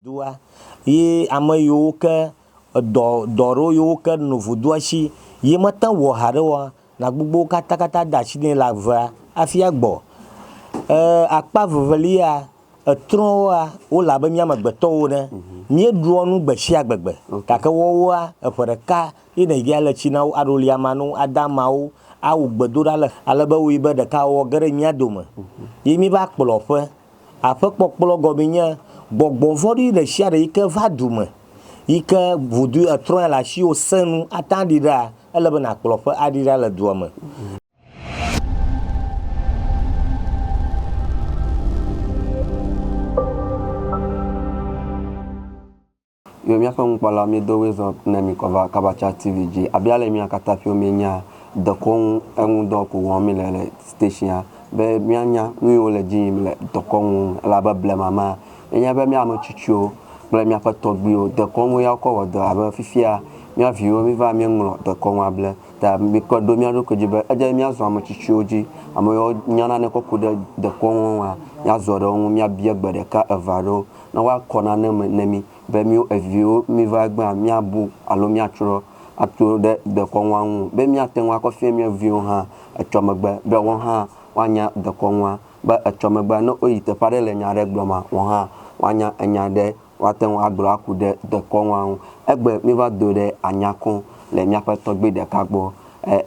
Dua ye ame yiwo ke edɔ dɔ ɖewo yiwo ke no vodua si ye mete ŋu wɔ haɖe oa, nagbogbo wo katãkatã de asi nɛ le avea hafi agbɔ. E akpa vevelia, etrɔ̃woa, wole abe mía amegbetɔwo ene. Míeɖua nu gbe sia gbegbe gake woawoa, eƒe ɖeka ye nèvia le tsi na wo, aɖo li ama na wo, ade ama wo, awu gbedoɖa le ale be woyi be ɖekawɔwɔ ge ɖe mía dome ye míva kplɔ ƒe. Aƒekpɔkplɔ gɔmee nye gbɔgbɔ vɔ̃ɖi ɖe sia ɖe yi ke va du me, yi ke ʋudu etrɔ̃e le asiwò sẽ nu ate ŋu aɖi ɖa, ele be nàkplɔ ƒe aɖi ɖa le dua me. Yo míaƒe nukpɔla míedo wezɔ ne mikɔ va Kabacha TV dzi. Abe ale mía katã ƒio míenya dekɔnu eŋudɔ ko wɔm míle le station be míanya nu yiwo le dzi yim le dekɔnu ŋu elabe blema ma míenya be mía ame tsitsiwo kple míaƒe tɔgbuiwo dekɔnu ya wokɔ wɔ dɔ abe fifia mía viwo míva míeŋlɔ dekɔnua ble ta míkɔ ɖo mía ɖokui dzi be edze be míazɔ ame tsitsiwo dzi. Ame yiwo nya nane kɔ ku ɖe dekɔnu ŋua míazɔ ɖe wo ŋu míabia gbe ɖeka eve aɖewo ne woakɔ nane me ne mí be míwo eviwo míva egbea míabu alo míatrɔ ato ɖe dekɔnua ŋu be míate ŋu akɔ fia mía viwo hã etsɔ megbe be woawo hã woanya dekɔnua be etsɔ megbea ne woyi teƒe aɖe le nya aɖe gblɔma woawo hã woanya enya ɖe woate ŋu agblɔ aku ɖe dekɔnua ŋu. Egbe míva do ɖe Anyako le míaƒe tɔgbui ɖeka gbɔ.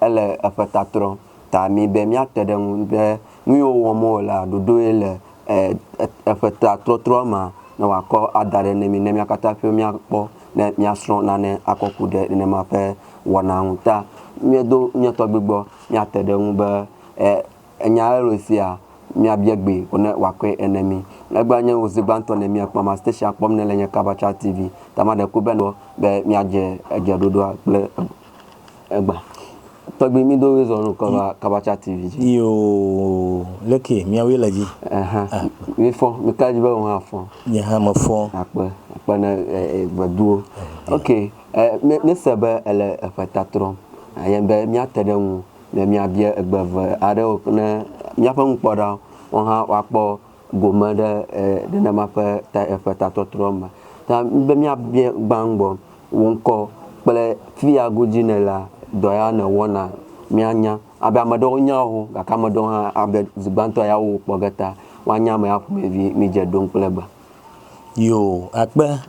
Ele eƒe ta trɔm ta mí be míate ɖe eŋu be nu yiwo wɔm wolea ɖoɖoe le eƒe ta trɔtrɔ ma ne wòakɔ ada ɖe ne mí ne mía katã ƒe míakpɔ ne míasrɔ̃ nane akɔ ku ɖe nenema ƒe wɔna ŋu. Ta míedo mía tɔgbui gbɔ míate ɖe eŋu be enya ɣeɣlɔe sia míabia gbee ko ne wòakɔe ene mí. Egbea nye wò zi gbãtɔ ne míekpɔ ma station kpɔm nèle nye Kabacha TV. Ta maɖe ku be be míadze edzeɖoɖoa kple Egba. Tɔgbi mi do wezɔ nu kɔ va Kabacha TV dzi. Yoo, leke miawoe le dzi? Ɛhã, mi fɔ, mi ka dzi be wò hã fɔ. Nye hã me fɔ. Akpe, akpe ne gbeduwo. Ok, mi mi se be ele eƒe ta trɔm. Eye be míate ɖe ŋu ne míabia egbe eve aɖewo ne míaƒe nukpɔɖawo woawo hã woakpɔ gome ɖe nenema ƒe ta eƒe tatɔtrɔ me. Ta be míabia gbãgbɔ wò ŋkɔ kple fi ya godzi nèlea, dɔ ya nèwɔna míanya. Abe ame ɖewo nya wò gake ame ɖewo hã abe zi gbãtɔ ya wò kpɔ ge ta woanya ame ya ƒomevi mídze ɖom kple egbea. Yoo, akpe.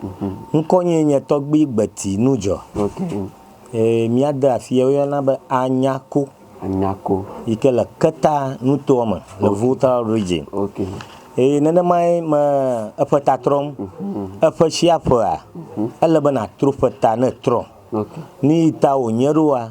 Ŋkɔnyee nye Tɔgbui Gbeti Nudzɔ. Ok. Ee, míade afia woyɔna be Anyako. Anyako. Yi ke le Keta nutoa me le Volta Region. Ok. Eye nenemae me eƒe ta trɔm. Eƒe sia ƒea, ele be nàtro ƒe ta ne etrɔ. Ok. Nu yi ta wònye ɖoa,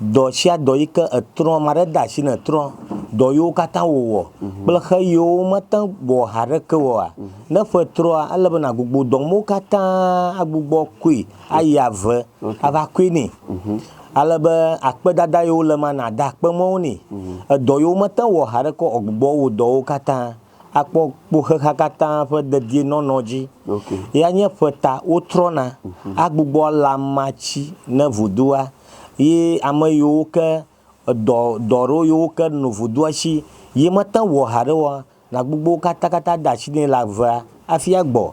dɔ sia dɔ yi ke etrɔ, ame aɖe de asi ne etrɔ, dɔ yiwo katã wòwɔ kple xe yiwo mete ŋu wɔ haɖeke oa, ne ƒe trɔa, ele be nàgbugbɔ dɔ mawo katã agbugbɔ koe ayi ave ava koe nɛ. Ale be akpedada yiwo le ema nàde akpe mɔwo nɛ. Edɔ yiwo mete ŋu wɔ haɖeke o, gbugbɔ wò dɔwo katã akpɔ kpo xexea katã ƒe dedienɔnɔ dzi. Ya nye ƒe ta wotrɔna agbugbɔ lãmatsi ne vodua ye ame yiwo ke edɔ dɔ ɖewo yiwo ke no vodua si ye mete ŋu wɔ haɖe oa, nàgbugbɔ wo katãkatã de asi nɛ le avea hafi agbɔ.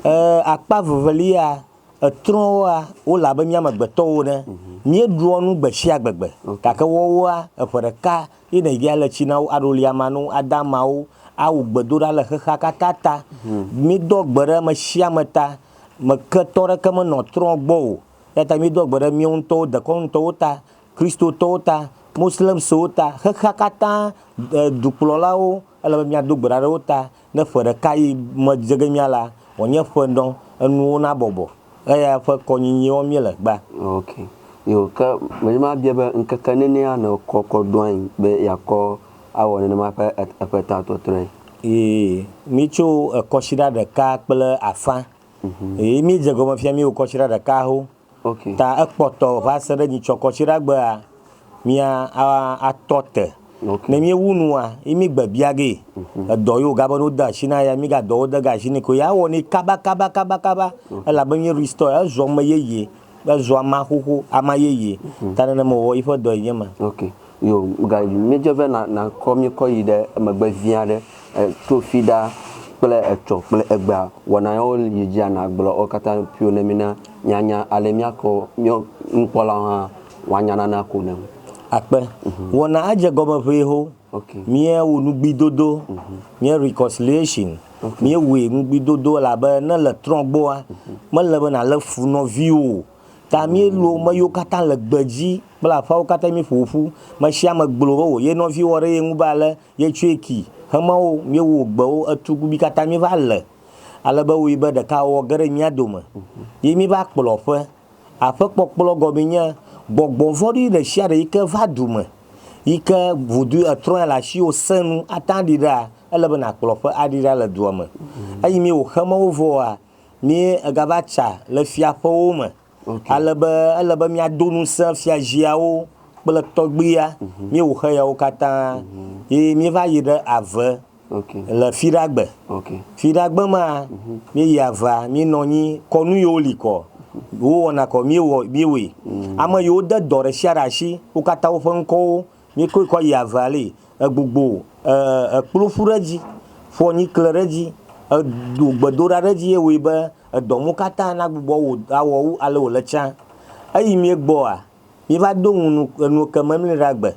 E akpa vevelia, etrɔ̃woa, wole abe mía amegbetɔwo ene. Míeɖua nu gbe sia gbegbe gake woawoa, eƒe ɖeka ye nèvia le tsi na wo, aɖo li ama na wo, ade ama wo, awu gbedoɖa le xexea katã ta. Míedoa gbe ɖe ame sia ame ta. Meketɔ ɖeke menɔ trɔ̃ gbɔ o. Eya ta míedoa gbe ɖe míawo ŋutɔwo dekɔnutɔwo ta, Kristotɔwo ta, Moslemswo ta, xexea katã dukplɔlawo, ele be míado gbe ɖa ɖe wo ta ne ƒe ɖeka yi me dze ge míala, wòanye ƒe ŋdɔ, enuwo nabɔbɔ. Eya ƒe kɔnyinyi wɔm míele gbea. Ok. Yo, ke medi mabia be ŋkeke nenia nèkɔ kɔ ɖo anyi be yeakɔ awɔ nenema ƒe eƒe tatɔtrɔe? Ee, míetso kɔsiɖa ɖeka kple afã. Eye míedze gɔme fia míewɔ kɔsiɖa ɖeka ho. Ok. Ta ekpɔtɔ va se ɖe nyitsɔ kɔsiɖagbea mía atɔ te. Ok. Ne míewu nua, ye mí gbe bia gee. Edɔ yi wòga be ne wode asi na ya, míga dɔ wo de ge asi nɛ ko ya ewɔ nɛ kaba kaba kaba kaba. Elabe mí restore, ezu ame yeye, ezu ama xoxo, ama yeye. Ta nenema wòwɔ yiƒe dɔe nye ma. Ok. Yo, ga míedze be na nakɔ míkɔ yi ɖe emegbe vi aɖe tso fi ɖa. kple etsɔ kple egbea wɔna yawo yi dzia nàgblɔ wo katã ƒio ne mí na míanya ale míakɔ míɔ nukpɔlawo hã woanya nana ko ne. Akpe. Wɔna edze gɔme ʋee ho. Míewɔ nugbidodo, nye reconciliation. Míewɔe nugbidodo elabe ne le trɔ̃ gbɔa, mele be nàlé fu nɔviwò o. Ta míelɔ ame yiwo katã le gbedzi kple aƒeawo katã míeƒo ƒu. Me sia ame gblɔ be o ye nɔvi wɔ ɖe ye ŋu be ale ye tsɔe ki. Hemawo míewɔ gbewo etu mí katã míeva le. Ale be wɔe be ɖekawɔwɔ ge ɖe mía dome ye míeva kplɔ ƒe. Aƒekpɔkplɔ gɔmee nye gbɔgbɔ vɔ̃ɖi ɖe sia ɖe yi ke va du me yi ke ʋudu etrɔ̃e le asiwò sẽ nu ate aɖi ɖa, ele be nàkplɔ ƒe aɖi ɖa le dua me. Eyi mi wò xemewo vɔa, mi egava tsa le fiaƒewo me ale be ele be miado ŋusẽ fiaziawo kple tɔgbuia. Mi wò xe yawo katã ye mieva yi ɖe ave le Fiɖagbe. Fiɖagbe ma, míeyi avea, míenɔ anyi, kɔnu yiwo li kɔ, wowɔna kɔ, míewɔ, míewɔe. Ame yiwo de dɔ ɖe sia ɖe asi, wo katã woƒe ŋkɔwo, míekɔe kɔ yi avea li. Egbugbo, e, ekplu ƒu ɖe edzi, ƒu anyi kle ɖe edzi, edo gbedoɖa ɖe edzi ye wɔe be edɔ mawo katã nagbugbɔ wò awɔ wu ale wòle tsã. Eyi míegbɔa, míeva do ŋu nu enu ke Memleɖagbe.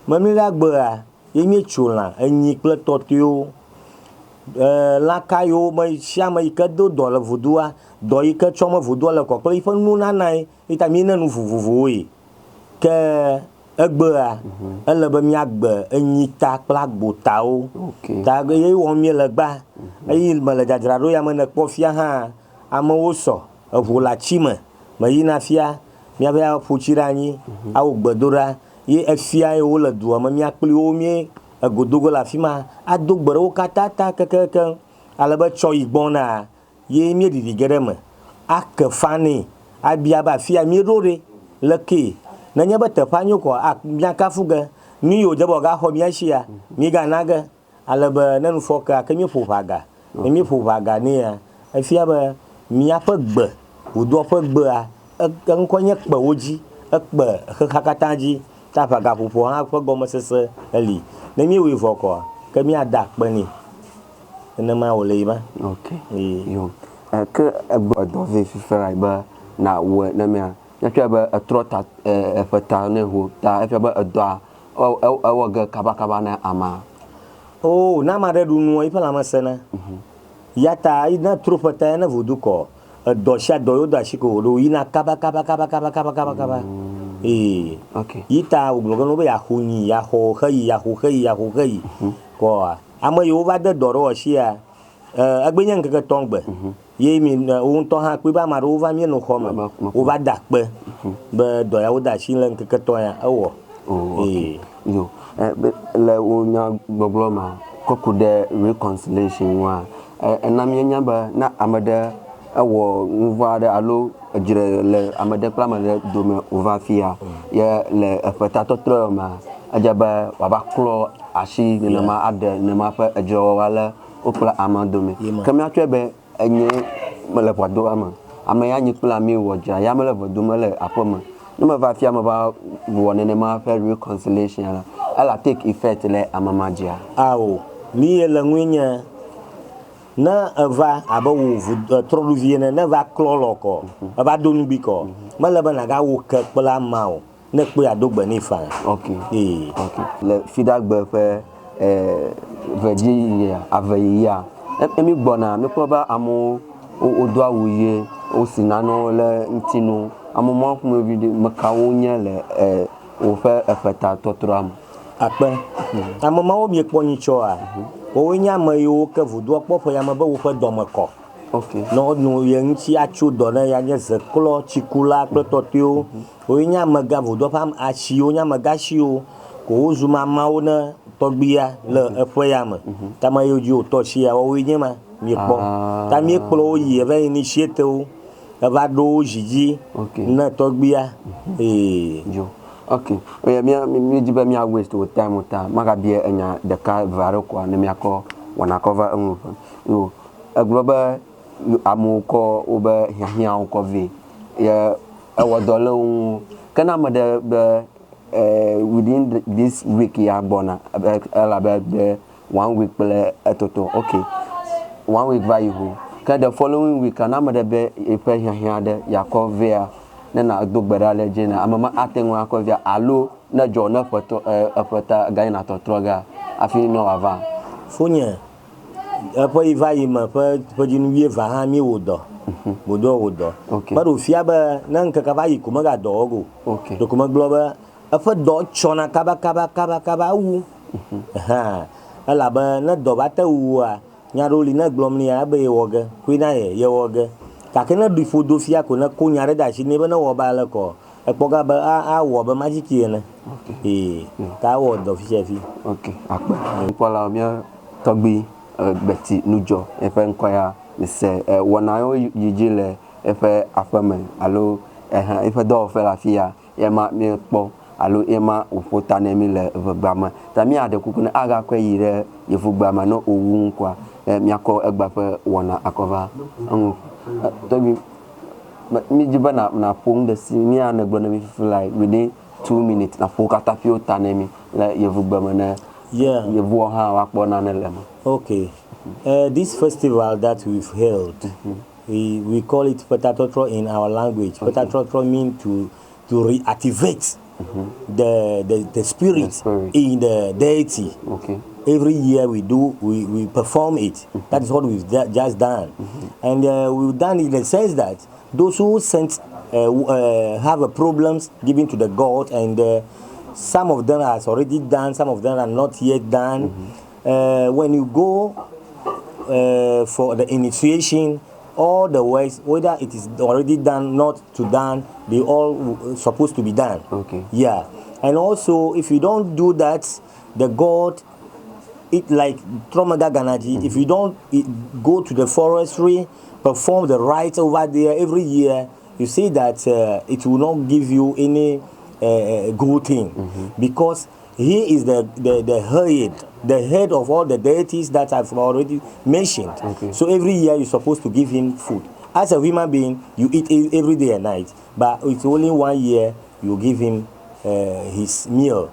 Memleɖagbea, Ye míetso lã, enyi kple tɔtɔewo, e lãka yiwo me sia ame yi ke do dɔ le vodua, dɔ yi ke tsɔm vodua le kɔ kple yiƒe nunanae. Eyi ta míene nu vovovowoe. Ke egbea, ele be míagbe enyita kple agbotawo. Ta ye wɔm míele egbea. Eyi mele dzadzraɖo ya me nèkpɔ fia hã, amewo sɔ eŋu le atsi me. Meyina fia, míava ƒo tsi ɖe anyi, awɔ gbedoɖa. Ye efia ye wole dua me, mía kpli wo mí ego do go le afi ma ado gbe ɖe wo katã ta kekekeŋ ale be tsɔ yi gbɔna ye míeɖiɖi ge ɖe eme ake fa nɛ abia be afi ya míeɖo ɖe, lekee? Nenye be teƒea nyo koa, a míakafu ge. Nu yi wòdze be wòagaxɔ mía sia, mígana ge. Ale be ne nufɔkea ke míeƒo ʋa ga. Ne míeƒo ʋa ga nɛa, efia be míaƒe gbe, ʋudoa ƒe gbea, eŋkɔe nye kpe wo dzi, ekpe xexea katã dzi. Ta ʋagaƒoƒoa hã ƒe gɔmesese eli. Ne míewɔe vɔ kɔa, ke míada akpe nɛ. Nenema wòle ye ma. Ok. Yo. Ke egbɔ edɔ vɛ fifia be nàwɔe nemea, míatsɔe be etrɔ ta eƒe ta ne ho ta efia be edɔa Ewɔ ge kabakaba na amea. Oo, ne ame aɖe ɖu nua, eƒe lãme sẽna. Ya ta ne tro ƒe ta ya ne vodu kɔ, edɔ sia dɔ yewo do asi ko wòɖo yina kabakabakabakabakaba. Ee. Yi ta wògblɔ ge na wo be yeaxo nyi, yeaxɔ xeyi, yeaxo xeyi, yeaxo xeyi. Kɔa, ame yiwo va de dɔ ɖe wɔ sia, Egbe nye ŋkeke tɔ̃ gbe ye mi wo ŋutɔ hã kpɔe be ame aɖewo va míenɔ xɔ me wova da akpe be dɔ ya wode asi le ŋkeke tɔ̃ ya ewɔ. Oh, okay. Yo, le wò nya gbɔgblɔ ma kɔ ku ɖe reconciliation ŋua, ena míenya be ne ame ɖe ewɔ nu vɔ̃ aɖe alo edzre le ame ɖe kple ame ɖe dome wòva fia ye le eƒe tatɔtrɔ mea, edze be wòava klɔ asi nenema aɖe nenema ƒe edzrewɔwɔ ale wo kple amea dome. Ke míatsɔe be enye mele ʋɔa do ame, ame ya nyi kple amee wɔ dzra, ya mele ʋɔ dom ele aƒe me. Ne meva afia meva wɔ nenema ƒe reconciliation la, ela take effect le ame ma dzia? Ao, nu ye le ŋue nye, ne eva abe wò ʋu trɔɖuvi ene, ne eva klɔ lɔ kɔ, eva do nugbi kɔ, mele be nàgawɔ ke kple amea o. Ne ekpɔe ado gbe nɛ faa. Ok. Ee. Ok. Le Fiɖagbe ƒe vedziyiɣia, aveyiɣia, ne mi gbɔna, mi kpɔ be amewo wodo awu ɣie, wosi nanewo ɖe ŋutinu. Ame mawo ƒomevi ɖe, ame kawo nye le woƒe eƒetatɔtrɔa me? Akpe. Ame mawo miekpɔ nyitsɔa, woawoe nye ame yiwo ke vodua kpɔ ƒe yame be woƒe dɔme kɔ. Ok. Ne wono ye ŋuti atso dɔ ne ya nye zeklɔ, tsikula kple tɔtɔewo. Woe nye amegã vodua ƒe asiwo nye amegãsiwo ko wozu mamawo ne tɔgbuia le eƒe ya me. Ta ame yiwo dzi wòtɔ asi ya woawoe nye ma miekpɔ. Ta míekplɔ wo yi eva initiate wo eva ɖo wo zi dzi ne tɔgbuia. Ee. Yo. Ok. Oye mía míedi be mía waste wò time o ta magabia enya ɖeka eve aɖe koa ne míakɔ wɔna kɔ va eŋu ƒe. Yo. Egblɔ be amewo kɔ wobe hiahiãwo kɔ vɛ ye ewɔ dɔ le wo ŋu. Ke ne ame ɖe be within this week ya gbɔna elabe be one week kple etoto ok. One week va yi ho. Ke the following week ne ame ɖe be yeƒe hiahiã aɖe yeakɔ vɛa, ne nàdo gbe ɖa le edzi ne ame ma ate ŋu akɔ vɛa alo ne edzɔ ne ƒe tɔ eƒe ta gayina tɔtrɔ gea hafi ne wòava. Fonye, eƒe yi va yi me ƒe ƒedzinu wuieve hã míewɔ dɔ. Godɔ wɔ dɔ. Meɖo fia be ne ŋkeke va yi ko megadɔ wɔ ge o. Ɖeko megblɔ be eƒe dɔ tsɔna kabakaba kabakaba ewu. Hã elabe ne dɔ va te wuwua, nya ɖewo li ne egblɔm nɛa ebe yewɔ ge koe na ye yewɔ ge. Gake ne eɖui ƒodo fia ko ne ko nya ɖe de asi nɛ be ne wɔ be ale kɔ ekpɔ ga be a awɔ abe majiki ene. Ee ta ewɔ dɔ fisiafi. Ok akpe. Nukpɔlawo mía tɔgbui Gbeti Nudzɔ eƒe ŋkɔ ya mise wɔna yiwo yi dzi le eƒe aƒeme alo ehe eƒe dɔwɔƒe le afiya ye ma míekpɔ alo ye ma wòƒo ta ne mí le ʋegbea me. Ta míaɖe kuku ne agakɔe yi ɖe yevugbea me ne wòwu ŋkɔa ne míakɔ egbea ƒe wɔna akɔ va eŋu. Tɔgbui, mídi be nàƒo nu ɖe si mía nègblɔ ne mí fifi lae within 2 minutes nàƒo wo katã ƒe ta ne mí le yevugbe me ne yevuwo hã woakpɔ nane le eme. Okay. This festival that we've held, we call it Petatotro in our language. Petatotro means to reactivate the spirit, the spirit in the deity. Every year we perform it. That is what we've just done. And we've done it in the sense that those who sent have a problems given to the god, and some of them has already done, some of them are not yet done. When you go for the initiation, all the works, whether it is already done, not to done, they all supposed to be done. Yeah. And also, if you don't do that, the God, it like Tromega Ganaji, if you don't go to the forestry, perform the rites over there every year, you see that it will not give you any good thing because he is the head of all the deities that I've already mentioned. So every year you're supposed to give him food. As a human being, you eat every day and night, but it's only one year you give him his meal.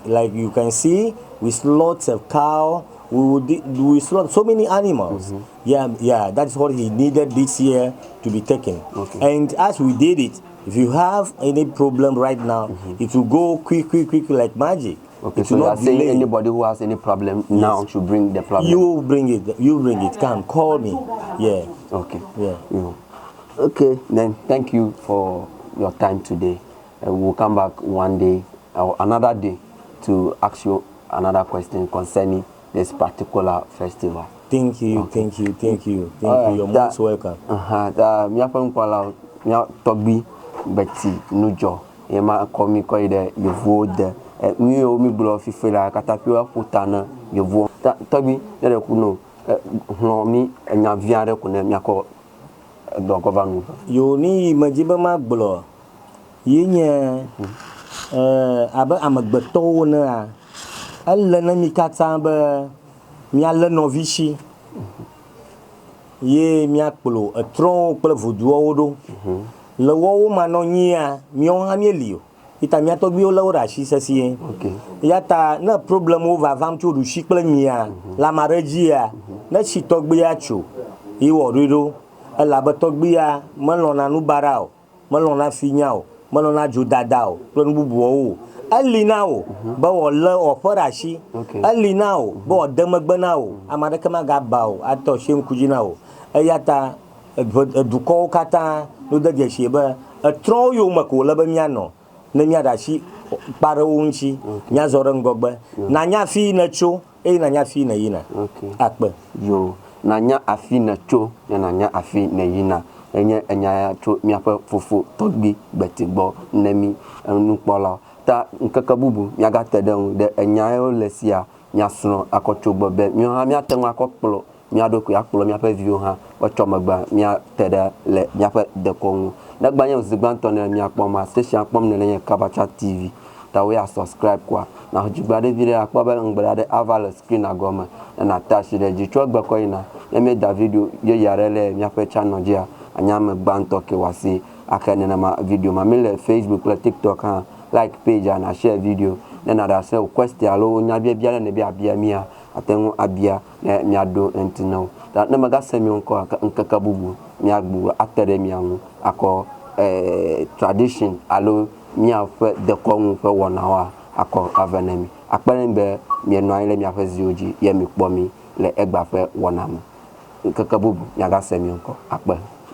Like you can see, we slaughter cow. We slaughter so many animals. Yeah, that's what he needed this year to be taken. And as we did it, if you have any problem right now, it will go quick, quick, quick like magic. Okay, It so will you are not saying delay. Anybody who has any problem now should bring the problem. You bring it. You bring it. Come, call me. Yeah. Yeah. Okay, then thank you for your time today. We'll come back one day or another day to ask you another question concerning this particular festival. Thank you, thank you, thank you, thank Alright, you. You're most welcome. Ta míaƒe nukpɔlawo, mía tɔgbui Gbeti Nudzɔ ye ma kɔ mi kɔ yi ɖe yevuwo de. Nu yiwo mi gblɔ fifi la katã ƒe woaƒo ta na yevuwo. Ta tɔgbui ne ɖe ku no hlɔ̃ mi enya vi aɖe ko ne míakɔ edɔ kɔ va nu. Yo ni yi medzi be magblɔ ye nye abe amegbetɔwo nea ele ne mi katã be míalé nɔvi si ye míakplɔ etrɔ̃wo kple voduawo ɖo. Le woawo manɔ nyia míawo hã míeli o. Ita mía tɔgbuiwo lé wo ɖe asi sesie. Eya ta ne problemwo vavam tso ɖusi kple mia le ame aɖe dzia, ne tsi tɔgbuia tso ye wɔ ɖoe ɖo elabe tɔgbuia melɔ̃na nu baɖa o, melɔ̃na finya o, melɔ̃na dzodada o kple nu bubuawo o. Eli na wò be wòalé wɔƒe ɖe asi. Eli na wò be wòade megbe na wò. Ame aɖeke magaba o atɔ asi ŋku dzi na wò. Eya ta edukɔwo katã wode dzesi be etrɔ̃wo yome ko wòle be míanɔ ne míaɖe asi kpa ɖe wo ŋuti, míazɔ ɖe ŋgɔgbe. Nanya afi yi nètso eye nanya afi yi nèyina. Akpe. Yo, nanya afi nètso ne nanya afi nèyina. Enye enya ya tso míaƒe fofo tɔgbui Gbeti gbɔ ne mí enukpɔlawo. Ta ŋkeke bubu míagate ɖe eŋu ɖe enya yiwo le sia míasrɔ̃ akɔ tso gbɔ be míawo hã míate ŋu akɔ kplɔ mía ɖokui akplɔ míaƒe viwo hã woatsɔ megbea míate ɖe le míaƒe dekɔnu. Negba nye zi gbãtɔ ne míakpɔ ma station kpɔm nele nye Kabacha TV. Ta wo ya subscribe koa. Na dzigba ɖe vi ɖe akpɔ be ŋugbe aɖe ava le screen gɔme ne nàte asi ɖe edzi. Tso egbe kɔ yina ne míeda video yeye aɖe le míaƒe channel dzia, anye ame gbãtɔ ke wòasi ake nenema video ma. Míle Facebook kple TikTok hã. Like page na share video ne nàɖe ase wò question alo nyabiabia ɖe nèbe abia mía, ate ŋu abia ne míaɖo eŋuti na wò. Ta ne megase mia ŋkɔa, ke ŋkeke bubu míagbugbɔ ate ɖe mia ŋu akɔ eh, tradition alo míaƒe dekɔnu ƒe wɔnawoa akɔ ave ne mi. Akpe ne mi be mienɔ anyi ɖe miaƒe ziwo dzi ye mikpɔ mí le egbea ƒe wɔna me. Ŋkeke bubu miagase mia ŋkɔ. Akpe.